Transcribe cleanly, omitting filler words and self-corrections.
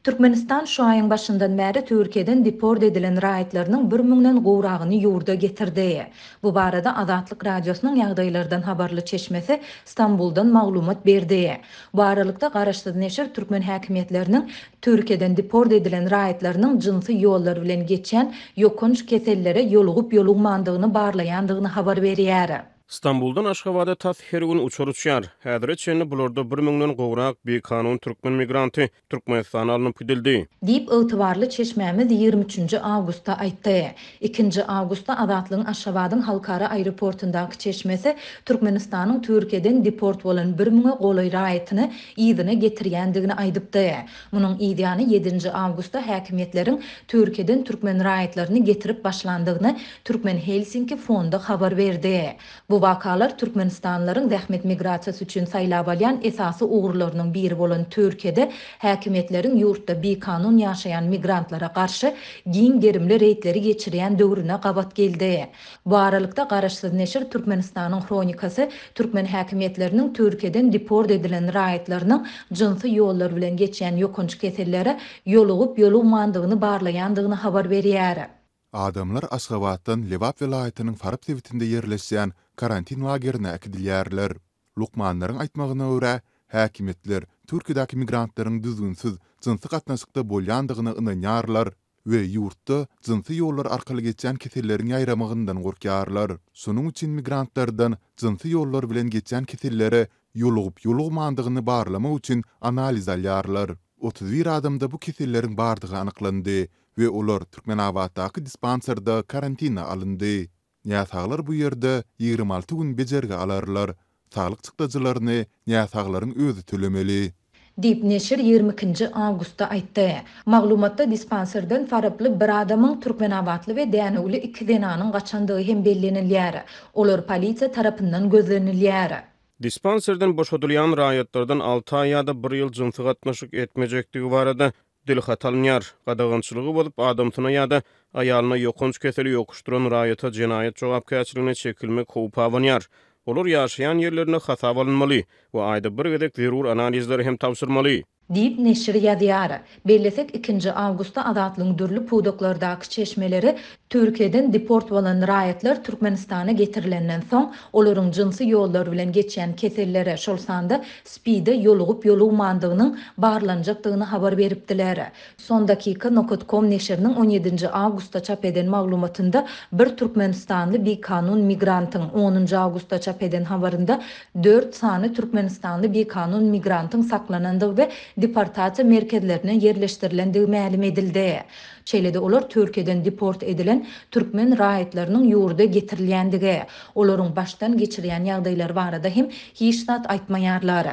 Türkmenistan şu aýyň başyndan bäri Türkiýeden deport edilen raýatlarynyň bir müňden gowragyny ýurda getirdi. Bu barada Azatlyk Radiosynyň ýagdaýlardan habarly çeşmesi Stambuldan maglumat berdi. Bu aralykda, garaşsyz neşir türkmen häkimiýetleriniň Türkiýeden deport edilen raýatlarynyň jynsy ýollar bilen geçýän ýokanç kesellere ýolugyp-ýolugmandygyny barlaýandygyny habar berýär. Stambuldan Aşgabada tas her gün uçar uçýar. Häzire çenli bularda bir müňden gowrak bikanun türkmen migranty Türkmenistana alnyp gidildi. Diýip, ygtybarly çeşmämiz 23 nji awgustda aýtdy. Ikinji awgustda Azatlygyň Aşgabadyň halkara aeroportundaky çeşmesi Türkmenistanyň Türkiýeden deport bolan bir müňe golaý raýatyny yzyna getirýändigini aýdypdy. Munuň yzýany ýedinji awgustda häkimiýetleriň Türkiýeden türkmen raýatlaryny getirip başlandygyny Türkmen Helsinki fondy habar berdi. Bu wakalar türkmenistanlylaryň zähmet migrasiýasy üçin saýlap alýan esasy ugurlarynyň biri bolan Türkiýede häkimiýetleriň ýurtda bikanun ýaşaýan migrantlara garşy giň gerimli reýdleri geçirýän döwrüne gabat geldi. Bu aralykda, garaşsyz neşir Türkmenistanyň Hronikasy türkmen häkimiýetleriniň Türkiýeden deport edilen raýatlarynyň jynsy ýollar bilen geçýän ýokanç kesellere ýolugyp-ýolugmandygyny barlaýandygyny habar berýär. Adamlar Aşgabatdan Lebap welaýatynyň Farap sebitinde ýerleşýän karantin lagerine äkidilýärler. Lukmanlaryň aýtmagyna görä, häkimiýetler Türkiýedäki migrantlaryň düzgünsiz jynsy gatnaşykda bolýandygyna ynanýarlar we ýurtda jynsy ýollar arkaly geçýän keselleriň ýaýramagyndan gorkýarlar. Şonuň üçin migrantlardan jynsy ýollar bilen geçýän kesellere ýolugyp-ýolugmandygyny barlamak üçin analiz alýarlar. 31 adamda bu keselleriň bardygy anyklandy we olar Türkmenabatdaky dispanserde karantina alyndy. Näsaglar bu ýerde 26 gün bejergi alarlar. Saglyk çykdajylaryny näsaglaryň özi tölemeli. Diýip, neşir 22 nji awgustda aýtdy. Maglumatda dispanserden faraply bir adamyň, türkmenabatly we dänewli iki zenanyň gaçandygy hem bellenilýär. Olar polisiýa tarapyndan gözlenilýär. Dispanserden boşadylýan raýatlardan alty aý ýa-da bir ýyl jynsy gatnaşyk etmejekdigi barada Dilhat alynýar. Gadagançylygy bozup, adamsyna ýa-da aýalyna ýokanç keseli ýokuşdyran raýata jenaýat jogapkärçiligine çekilmek howpy abanýar. Olar ýaşaýan ýerlerinde hasaba alynmaly we aýda bir gezek zerur analizleri hem tabşyrmaly. Diýip, neşir ýazýar. Bellesek, ikinji awgustda Azatlygyň dürli pudaklardaky çeşmeleri Türkiýeden deport bolan raýatlar Türkmenistana getirilenden soň, olaryň jynsy ýollar bilen geçýän kesellere, şol sanda SPID-e ýolugyp-ýolugmandygynyň barlanjakdygyny habar beripdiler. Sondakika nokat kom neşiriniň on ýedinji awgustda çap eden maglumatynda bir türkmenistanly bikanun migrantyň, onunjy awgustda çap eden habarynda dört sany türkmenistanly bikanun migrantyň saklanandygy we deportasiýa merkezlerine ýerleşdirilendigi mälim edildi. Şeýle-de olar Türkiýeden deport edilen türkmen raýatlarynyň ýurda getirilýändigi, olaryň başdan geçirýän ýagdaýlary barada hem hiç zat aýtmaýarlar.